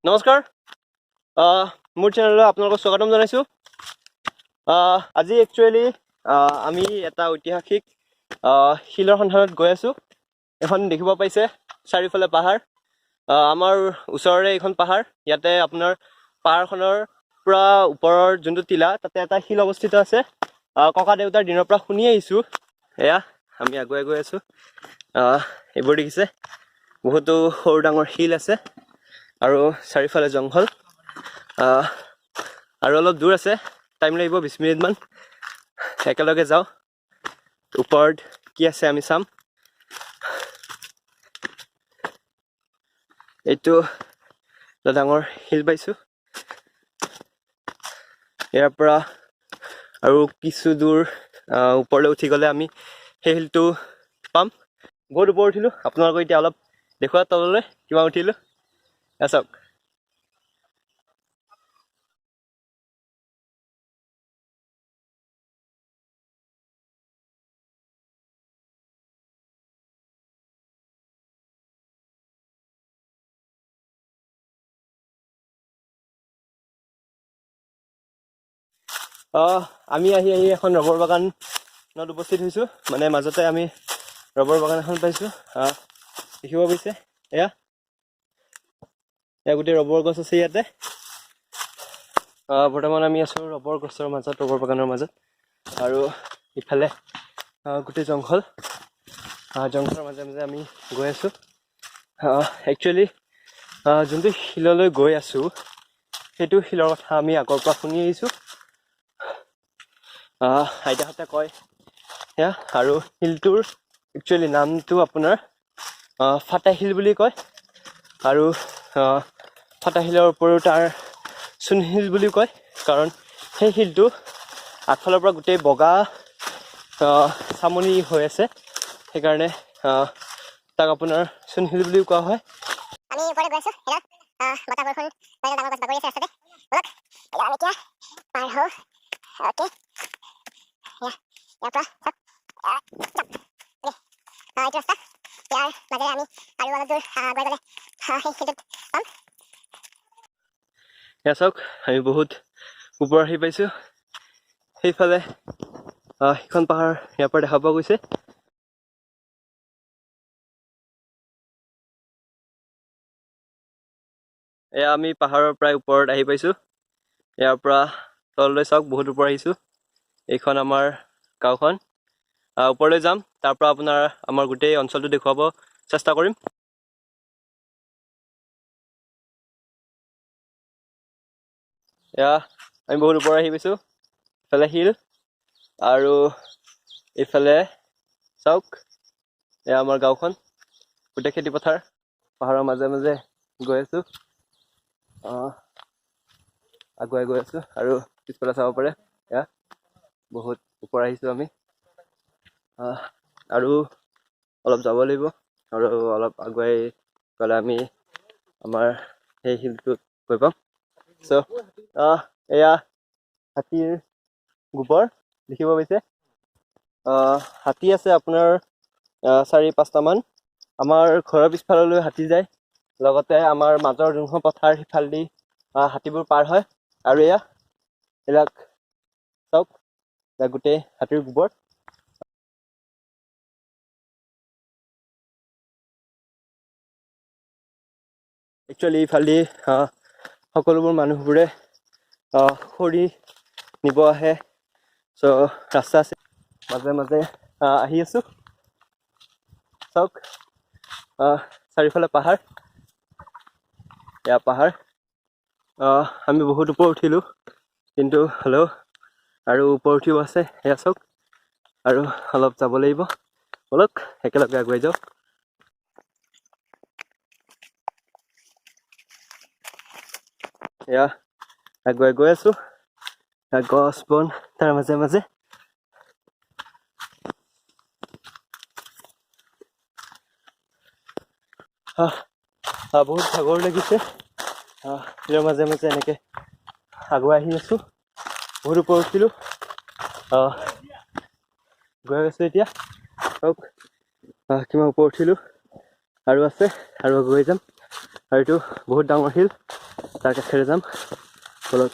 নমস্কাৰ, মোৰ চেনেললৈ আপোনালোকক স্বাগতম জনাইছোঁ। আজি একচুৱেলি আমি এটা ঐতিহাসিক শিলৰ সন্ধানত গৈ আছোঁ। এখন দেখিব পাইছে চাৰিওফালে পাহাৰ। আমাৰ ওচৰৰে এইখন পাহাৰ। ইয়াতে আপোনাৰ পাহাৰখনৰ পৰা ওপৰৰ যোনটো টিলা, তাতে এটা শিল অৱস্থিত আছে। ককা দেউতাৰ দিনৰ পৰা শুনি আহিছোঁ। এয়া আমি আগুৱাই গৈ আছোঁ। এইবোৰ দেখিছে, বহুতো সৰু ডাঙৰ শিল আছে আৰু চাৰিওফালে জংঘল। আৰু অলপ দূৰ আছে, টাইম লাগিব 20 মিনিটমান। একেলগে যাওঁ, ওপৰত কি আছে আমি চাম। এইটো এটা ডাঙৰ শিল পাইছোঁ। ইয়াৰ পৰা আৰু কিছু দূৰ ওপৰলৈ উঠি গ'লে আমি সেই শিলটো পাম। বহুত ওপৰত উঠিলোঁ, আপোনালোকক এতিয়া অলপ দেখুওৱা তললৈ কিমান উঠিলোঁ। এয়া চাওক। আমি আহি আহি এখন ৰবৰ বাগানত উপস্থিত হৈছোঁ। মানে মাজতে আমি ৰবৰ বাগান এখন পাইছোঁ। দেখিব পাইছে, এয়া এয়া গোটেই ৰবৰ গছ আছে ইয়াতে। বৰ্তমান আমি আছোঁ ৰবৰ গছৰ মাজত, ৰবৰ বাগানৰ মাজত। আৰু ইফালে গোটেই জংঘল। জংঘলৰ মাজে মাজে আমি গৈ আছোঁ। একচুৱেলি যোনটো শিললৈ গৈ আছোঁ, সেইটো শিলৰ কথা আমি আগৰ পৰা শুনি আহিছোঁ। আইতাহঁতে কয় সেয়া। আৰু শিলটোৰ একচুৱেলি নামটো আপোনাৰ ফাটা শিল বুলি কয়। আৰু ফাটা শিলৰ উপৰিও তাৰ চূণশিল বুলিও কয়, কাৰণ সেই শিলটো আগফালৰ পৰা গোটেই বগা চামনি হৈ আছে, সেইকাৰণে তাক আপোনাৰ চূণশিল বুলিও কোৱা হয়। আমি ওপৰলৈ গৈ আছোঁ। এয়া বতাহ বৰষুণ, ডাঙৰ গছ বাগৰি আছে ৰাস্তাতে। ব'লক, এয়া আমি এতিয়া পাৰ হওঁ। অ'কে, এয়া ইয়াৰ পৰা চাওক, যাম। অ'কে, এইটো ৰাস্তা, ইয়াৰ মাজেৰে আমি আৰু অলপ দূৰ আগুৱাই গ'লে সেই শিলটোত পাম। এয়া চাওক, আমি বহুত ওপৰ আহি পাইছোঁ। সেইফালে সেইখন পাহাৰ ইয়াৰ পৰা দেখা পোৱা গৈছে। এয়া আমি পাহাৰৰ প্ৰায় ওপৰত আহি পাইছোঁ। ইয়াৰ পৰা তললৈ চাওক, বহুত ওপৰ আহিছোঁ। এইখন আমাৰ গাঁওখন। ওপৰলৈ যাম, তাৰ পৰা আপোনাৰ আমাৰ গোটেই অঞ্চলটো দেখুৱাব চেষ্টা কৰিম। এয়া আমি বহুত ওপৰ আহি পাইছোঁ। ইফালে শিল আৰু এইফালে চাওক, এয়া আমাৰ গাঁওখন। গোটেই খেতি পথাৰ, পাহাৰৰ মাজে মাজে গৈ আছোঁ। আগুৱাই গৈ আছোঁ। আৰু পিছফালে চাব পাৰে, এয়া বহুত ওপৰ আহিছোঁ আমি। আৰু অলপ যাব লাগিব, আৰু অলপ আগুৱাই গ'লে আমি আমাৰ সেই শিলটোত গৈ পাম। চ' এয়া হাতীৰ গোবৰ দেখিব পাইছে। হাতী আছে আপোনাৰ 4-5টামান। আমাৰ ঘৰৰ পিছফাললৈ হাতী যায়, লগতে আমাৰ মাজৰ যোনখন পথাৰ সিফালেদি হাতীবোৰ পাৰ হয়। আৰু এয়া এইবিলাক চাওক, এয়া গোটেই হাতীৰ গোবৰ। একচুৱেলি ইফালেদি সকলোবোৰ মানুহবোৰে খৰি নিব আহে। চ' ৰাস্তা আছে, মাজে মাজে আহি আছোঁ। চাওক, চাৰিওফালে পাহাৰ, এয়া পাহাৰ। আমি বহুত ওপৰ উঠিলোঁ, কিন্তু হ'লেও আৰু ওপৰ উঠিও আছে। এয়া চাওক, আৰু অলপ যাব লাগিব। ব'লক একেলগে আগুৱাই যাওঁ। এয়া আগুৱাই গৈ আছোঁ। এয়া গছ বন তাৰ মাজে মাজে। বহুত ভাগৰ লাগিছে। ইয়াৰ মাজে মাজে এনেকে আগুৱাই আহি আছোঁ। বহুত ওপৰত উঠিলোঁ, গৈ আছোঁ এতিয়া। চাওক, কিমান ওপৰত উঠিলোঁ, আৰু আছে, আৰু আগুৱাই যাম। আৰু এইটো বহুত ডাঙৰ শিল, তাৰ কাষেৰে যাম। ব'লক।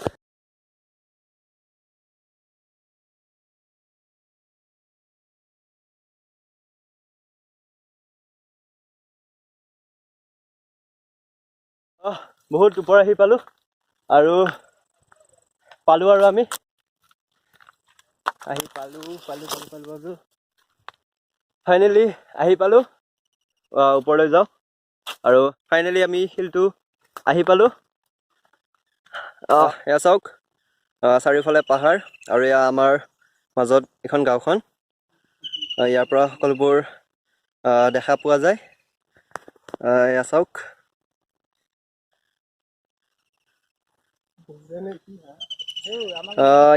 বহুত ওপৰ আহি পালোঁ আৰু পালোঁ আৰু আমি আহি পালোঁ পালোঁ পালোঁ পালোঁ পালোঁ, ফাইনেলি আহি পালোঁ। ওপৰলৈ যাওঁ আৰু ফাইনেলি আমি শিলটো আহি পালোঁ। এয়া চাওক, চাৰিওফালে পাহাৰ আৰু এয়া আমাৰ মাজত এখন গাঁওখন। ইয়াৰ পৰা সকলোবোৰ দেখা পোৱা যায়। এয়া চাওক।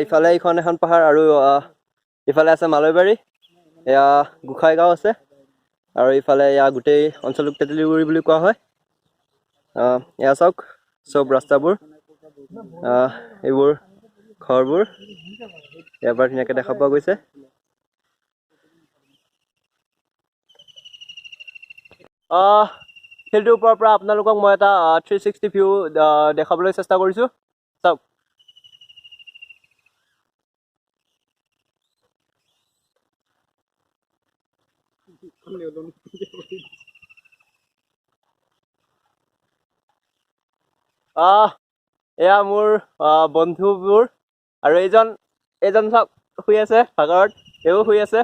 ইফালে এইখন এখন পাহাৰ আৰু ইফালে আছে মালৈবাৰী, এয়া গোসাঁই গাঁও আছে আৰু ইফালে এয়া গোটেই অঞ্চলটোক তেতেলীগুৰি বুলি কোৱা হয়। এয়া চাওক চব ৰাস্তাবোৰ, এইবোৰ ঘৰবোৰ ইয়াৰ পৰা ধুনীয়াকৈ দেখা পোৱা গৈছে। শিলটোৰ ওপৰৰ পৰা আপোনালোকক মই এটা 360 ভিউ দেখাবলৈ চেষ্টা কৰিছোঁ। চাওক। এয়া মোৰ বন্ধুবোৰ আৰু এইজন চাওক শুই আছে ভাগৰত, এও শুই আছে।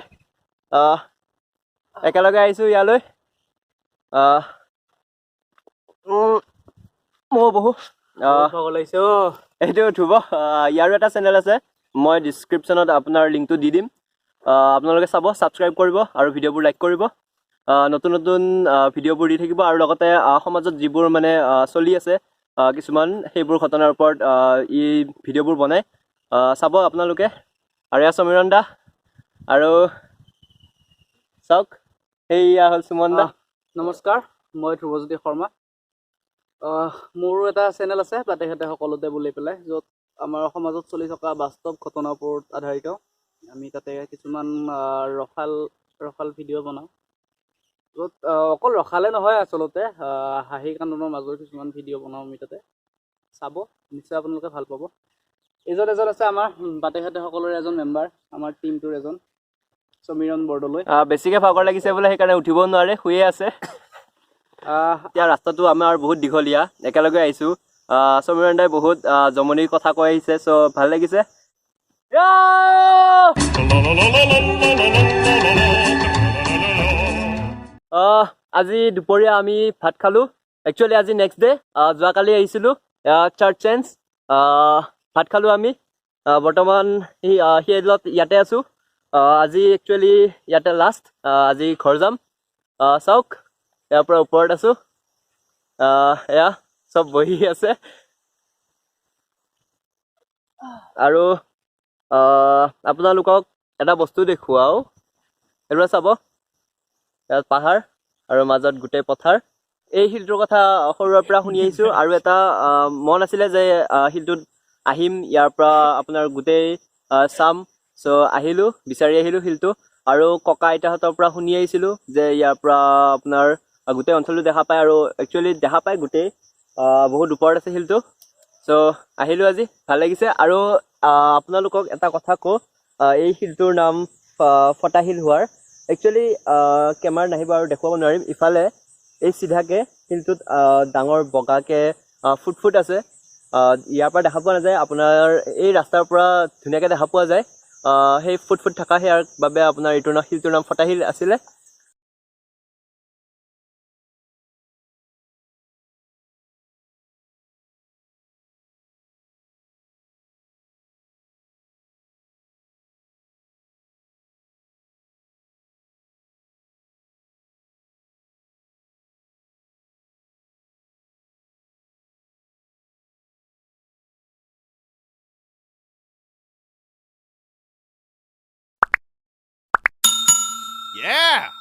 একেলগে আহিছোঁ ইয়ালৈ। ময়ো বহু ভাগৰ লাগিছে অ'। এইটো ধ্ৰুৱ, ইয়াৰো এটা চেনেল আছে, মই ডিছক্ৰিপশ্যনত আপোনাৰ লিংকটো দি দিম। আপোনালোকে চাব, ছাবস্ক্ৰাইব কৰিব আৰু ভিডিঅ'বোৰ লাইক কৰিব। নতুন নতুন ভিডিঅ'বোৰ দি থাকিব আৰু লগতে সমাজত যিবোৰ মানে চলি আছে কিছুমান সেইবোৰ ঘটনাৰ ওপৰত ই ভিডিঅ'বোৰ বনায়, চাব আপোনালোকে। আৰু এয়া সমীৰণ দা আৰু চাওক সেইয়া হ'ল সুমন দা। নমস্কাৰ, মই ধ্ৰুৱজ্যোতি শৰ্মা। মোৰো এটা চেনেল আছে বাটে ঘাটে সকলোতে বুলি পেলাই, য'ত আমাৰ সমাজত চলি থকা বাস্তৱ ঘটনাৰ ওপৰত আধাৰিত আমি তাতে কিছুমান ৰসাল ৰসাল ভিডিঅ' বনাওঁ, য'ত অকল ৰসালে নহয় আচলতে হাঁহি কান্দোনৰ মাজৰ কিছুমান ভিডিঅ' বনাওঁ আমি তাতে। চাব, নিশ্চয় আপোনালোকে ভাল পাব। এইজন এজন আছে আমাৰ বাটে ঘাটে সকলোৰে এজন মেম্বাৰ, আমাৰ টীমটোৰ এজন সমীৰণ বৰদলৈ। বেছিকৈ ভাগৰ লাগিছে বোলে, সেইকাৰণে উঠিব নোৱাৰে, শুয়ে আছে। এতিয়া ৰাস্তাটো আমাৰ বহুত দীঘলীয়া, একেলগে আহিছোঁ। সমীৰণ দাই বহুত জমনিৰ কথা কৈ আহিছে, চ' ভাল লাগিছে। আজি দুপৰীয়া আমি ভাত খালোঁ। একচুৱেলি আজি নেক্সট ডে, যোৱাকালি আহিছিলোঁ চাৰ্চ চেঞ্জ। ভাত খালোঁ আমি। বৰ্তমান শিয়ালত ইয়াতে আছোঁ। আজি একচুৱেলি ইয়াতে লাষ্ট, আজি ঘৰ যাম। চাওক ইয়াৰ পৰা ওপৰত আছোঁ। এয়া চব বহি আছে আৰু আপোনালোকক এটা বস্তু দেখুৱাওঁ, এইটো চাব, ইয়াত পাহাৰ আৰু মাজত গোটেই পথাৰ। এই শিলটোৰ কথা সৰুৰে পৰা শুনি আহিছোঁ আৰু এটা মন আছিলে যে শিলটোত আহিম, ইয়াৰ পৰা আপোনাৰ গোটেই চাম। চ' আহিলোঁ, বিচাৰি আহিলোঁ শিলটো আৰু ককা আইতাহঁতৰ পৰা শুনি আহিছিলোঁ যে ইয়াৰ পৰা আপোনাৰ গোটেই অঞ্চলটো দেখা পায় আৰু একচুৱেলি দেখা পায় গোটেই, বহুত ওপৰত আছে শিলটো। চ' আহিলোঁ আজি, ভাল লাগিছে। আৰু আপোনালোকক এটা কথা কওঁ, এই শিলটোৰ নাম ফটা শিল হোৱাৰ একচুৱেলি কেমেৰা নাহিব আৰু দেখুৱাব নোৱাৰিম। ইফালে এই চিধাকে শিলটোত ডাঙৰ বগাকে ফুট ফুট আছে, ইয়াৰ পৰা দেখা পোৱা নাযায়, আপোনাৰ এই ৰাস্তাৰ পৰা ধুনীয়াকৈ দেখা পোৱা যায়। সেই ফুট ফুট থকা সেয়াৰ বাবে আপোনাৰ এইটোৰ নাম, শিলটোৰ নাম ফটা শিল আছিলে। Yeah!